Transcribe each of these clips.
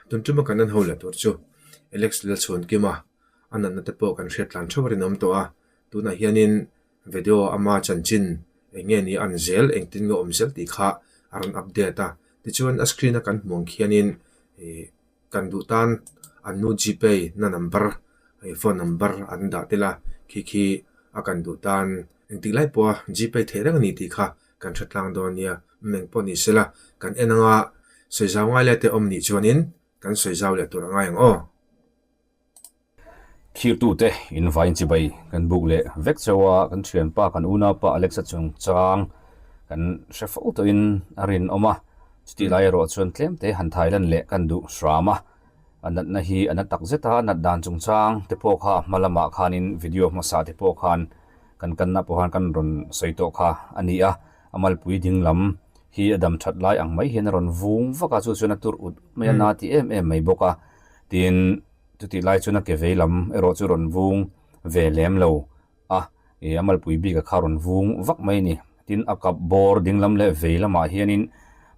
Tun tuma kan en ho leh tur chu Alex Lalchhuankima a natna te pawh kan hriat tlan theuh a rinawm tawh a, tunah hianin video ama chanchin eng nge ni an zel engtin nge awm zel tih kha a rawn update a, tichuan a screen a kan hmuh ang khianin ih kan duh tan an nu gpay na number ih phone number an dah tel a, khi khi a kan duh tan engtik lai pawha gpay theih reng a ni tih kha kan hre tlang dawn nia, meng pawh ni sela kan en anga sawi zau ngai leh te awm nih chuanin kan sawi zau leh tur a ngai ang aw. Thirtute invain chibai kan buk leh vek chauh a, kan thianpa kan unaupa Alexa chungchang kan hre fo tawhin a rinawm a, chutih lai erawh chuan tlemte han thailan leh kan duh hram a. A natna hi a na tak zet a, nat dan chungchang te pawh kha a hma lamah khanin video hmasa te pawh khan kan kanna pawh khan kan rawn sawi tawh kha a ni a, a malpui ding lam hi a dam that lai ang mai hian a rawn vung vak a, chu chuan a tur ut mai a, na ti em em mai bawk a, tin chutih lai chuan a ke vei lam erawh chu rawn vung ve lem lo a, ih a malpui bik a kha rawn vung vak mai a ni, tin a kap bawr ding lam leh vei lamah hianin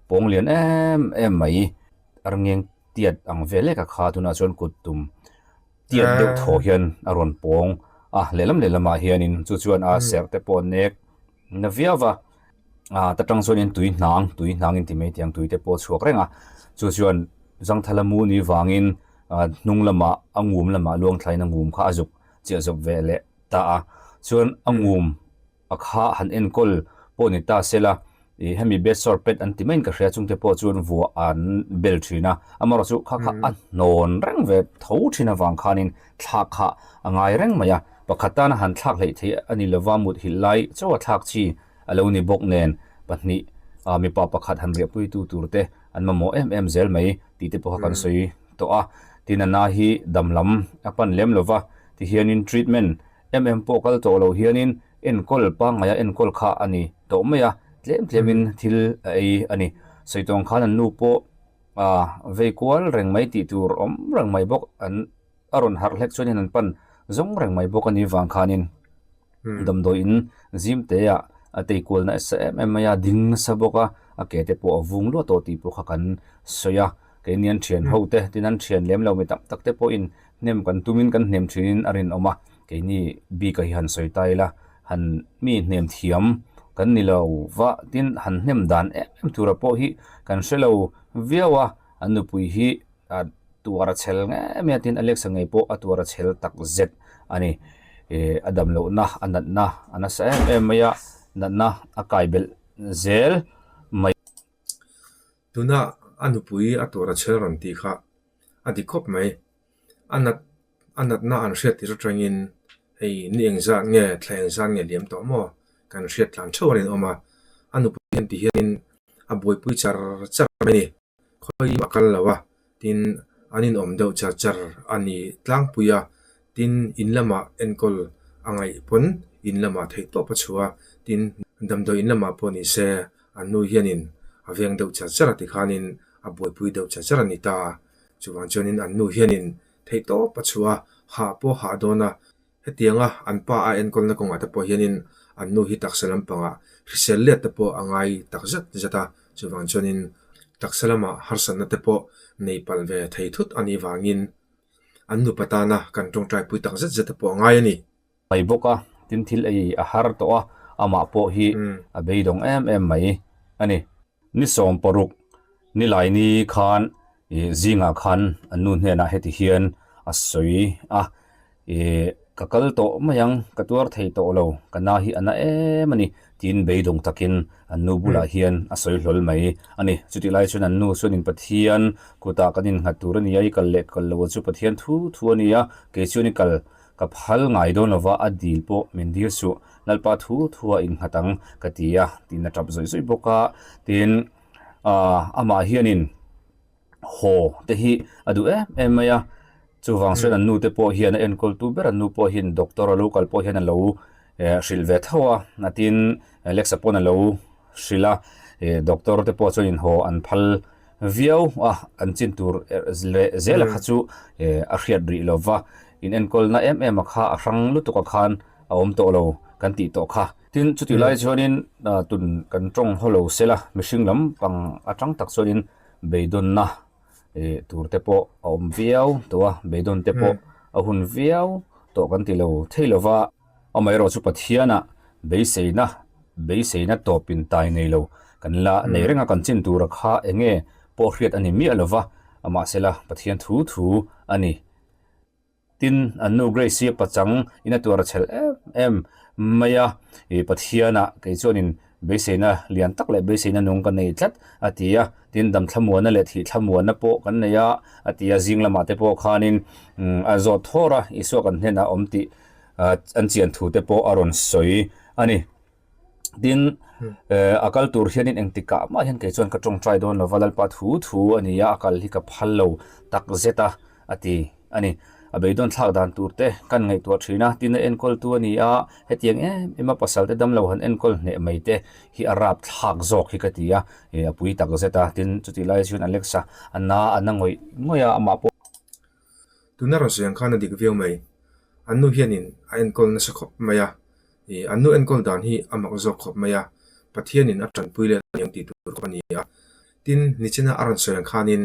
pawng lian em em mai arngeng tiat ang vel lek a kha tunah chuan kut tum tiat deuh thaw hian a rawn pawng a lehlam lehlamah hianin chu chuan a serh te pawh a nek na viau va ah ta tang chuanin tui hnang tui hnang in ti mai tih ang tui te pawh a chhuak reng a chu chuan zangthala mu ni vangin ah hnung lamah a ngum lamah luang thlain a ngum kha a zuk chiah zawp ve leh ta a chuan a ngum a kha han enkawl pawh ni ta sela ih hemi bedsore pad an ti maiin ka hria chungte pawh chuan vuah an bel thin a amaherawh chu kha kha a hnawn reng ve tho thin avang khanin thlak kha a ngai reng mai a pakhat tana han thlak hleih theih a ni lova muthilh lai chauha thlak chi a lo ni bawk nen pahnih ah mipa pakhat han riahpuitu tur te an mamawh em em zel mai tih te pawh kha kan sawi tawh a tin a na hi dam lam a pan lem lova tihianin treatment Em em pawh kal tawh lo hianin enkawl pangngaia enkawl kha a ni tawh mai a, tlem tlemin thil a ei a ni. Sawi tawng khan an nu pawh vei kual reng mai tih tur awm reng mai bawk an a rawn harh hlek chuanin an pan zawng reng mai bawk a ni vang khanin damdawi in zim te ah a tei kual nasa em em mai a, ding nasa bawk a, a ke te pawh a vung luah tawh tih pawh kha kan sawi a. Keini an thian ho te tin an thian lem lo mi tam tak te pawhin Hnem kan tumin kan hnem thinin a rinawm a, keini bika hi han sawi ta ila, han mi hnem thiam kan ni lo va, tin han hnem dan em em tura pawh hi kan hre lo viau a, an nupui hi a tuar a chhel ngei mai a, tin Alexa ngei pawh a tuar a chhel tak zet a ni. Ih a dam lohna a natna a nasa em em mai a, natna a kai belh zel mai. Tuna a nupui a tuar a chhel rawn tih kha a dik khawp mai. A nat a natna an hriat tir atangin hei ni engzat nge thla engzat nge liam tawh maw kan hriat tlan theuh a rinawm a. A nupui hian ti hianin a buaipui char char mai a ni. Khawiin a kal lo a, tin an inawm deuh char char a ni tlangpui a, tin in lamah enkawl a ngaih pawn in lamah theih tawp a chhuah a, tin damdawi in lamah pawh ni se an nu hianin a veng deuh char char a tikhanin a buaipui deuh char char a ni ta. Chuvang chuanin an nu hianin theih tawp a chhuah a, hah pawh hah dawn a, hetianga an pa a enkawlna kawngah te pawh hianin an nu hi taksa lampangah hrisel let te pawh a ngai tak zet zet a, chuvang chuanin taksa lamah harsatna te pawh nei palh ve thei thut a nih vangin an nupa tana kan tawngtaipui tak zet zet te pawh a ngai a ni. Mai bawk a, tin thil ei a har tawh a, amah pawh hi a beidawng em em mai a ni. Ni 16 Nilaini khan ih zingah khan an nu hnenah heti hian a sawi a, ih ka kal tawh mai ang, ka tuar thei tawh lo, ka na hi a na em a ni tiin beidawng takin an nu bulah hian a sawi hlawl mai a ni. Chutih lai chuan an nu chuanin Pathian kutah kan innghat tur a ni a, i kal leh kal lo chu Pathian thu thu a ni a, kei chuan i kal Ka phal ngai dawn lova a dil pawh min dil suh, Lalpa thu thu a innghat ang ka ti a, tiin a tap zawih zawih bawk a. Tin, amah hianin haw te hi a duh em em mai a, chuvang chuan an nu te pawh hian a enkawltu ber an nu pawh hian doctor a lo kal pawh hian a lo hrilh ve tho a, tin Alexa pawn a lo hrilh a, doctor te pawh chuan inhaw an phal viau a, an chin tur leh zela kha chu a hriat rih lo va, in enkawlna em em a kha a hrang lutuk a khan a awm tawh lo kan tih tawh kha. Tin, chutih lai chuanin tun kan tawng haw lo sela mihring lam pang atang tak chuanin beidawnna. tur te pawh a awm viau tawh a, beidawn te pawh a hun viau tawh kan ti lo thei lo va. Amaherawhchu Pathiana beiseina beiseina tawpin tai nei lo kan la nei reng a, kan chin tura kha eng nge pawh hriat a ni miah lo va, amahsela Pathian thu thu a ni. Tin, an nu Grace hi a pachang in a tuar a chhel em em mai a, ih Pathianah kei chuanin beiseina lian tak leh beiseina nung ka nei tlat a ti a, tin dam thlamuanna leh thih thlamuanna pawh kan nei a a ti a, zing lamah te pawh khanin a zawt thawr a, Isua kan hnenah awm tih an chian thu te pawh a rawn sawi a ni. Tin, a kal tur hianin engtikah mah hian kei chuan ka tawngtai dawn lova, Lalpa thu thu a ni a, a kal hi ka phal lo tak zet a, a ti a ni. A beidawn thlak dan tur te kan ngaihtuah thin a, tin a enkawltu a ni a, hetiang em em a pasal te damlo han enkawl hneh mai te hi a rap thlak zawk hi ka ti a, a pui tak zet a. Tin, chutih lai chuan Alexa a na a na ngawih ngawih a, amah pawh. Tuna rawn sawi ang khan a dik viau mai. An nu hianin a enkawl nasa khawp mai a, Ih, an nu enkawl dan hi a mak zawk khawp mai a, Pathianin a tanpui leh a niang tih tur khawp a ni a. Tin, nichina a rawn sawi ang khanin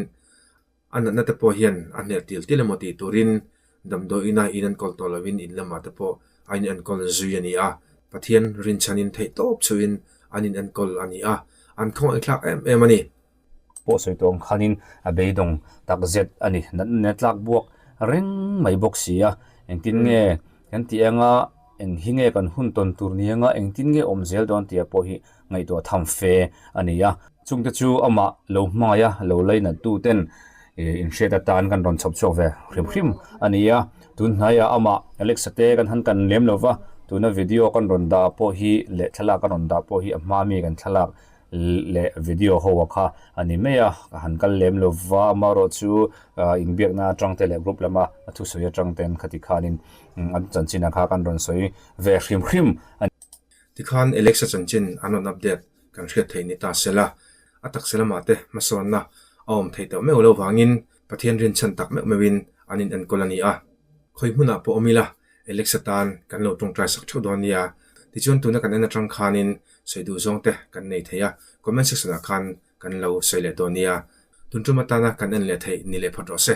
a natna te pawh hian a hneh til til emaw tih turin damdawiina in enkawl tawh lovin in lamah te pawh a in enkawl zui a ni a. Pathian rinchhanin theihtawp chhuhin an in enkawl a ni a, an khawngaihthlak em em a ni. Pawh sawi tawh ang khanin a beidawng tak zet a ni. Natna nen a tlak buak reng mai bawk si a, engtin nge kan tih anga, eng hi nge kan hun tawn tur ni anga, engtin nge awm zel dawn tih pawh hi ngaihtuah tham fe a ni a. Chungte chu amah lo hmangaih a, lo lainat tu ten inhriat atan kan rawn chhawp chhuak ve hrim hrim a ni a. Tun hnaiah amah Alexa te kan han kan lem lo va, tuna video kan rawn dah pawh hi leh thlalak kan rawn dah pawh hi a hma mi kan thlalak leh video ho a kha a ni mai a, ka han kal lem lo va, amaherawh chu inbiakna atang te leh group lama a thusawi atang ten khati khanin an chanchin ah kha kan rawn sawi ve hrim hrim a ni. Tikhan Alexa chanchin an rawn update kan hriat theih ni ta sela, a taksa lamah te hmasawnna a awm theih tawh meuh lo vangin Pathian rinchhan tak meuh meuhin an inenkawl a ni a. Khawi hmunah pawh awm ila Alexa tan kan lo tawngtai sak theuh dawn nia. Tichuan tuna kan en atang khanin sawi duh zawng te kan nei thei a, comment section ah khan kan lo sawi leh dawn nia. Tun tum atana kan en leh theih ni leh phawt rawh se.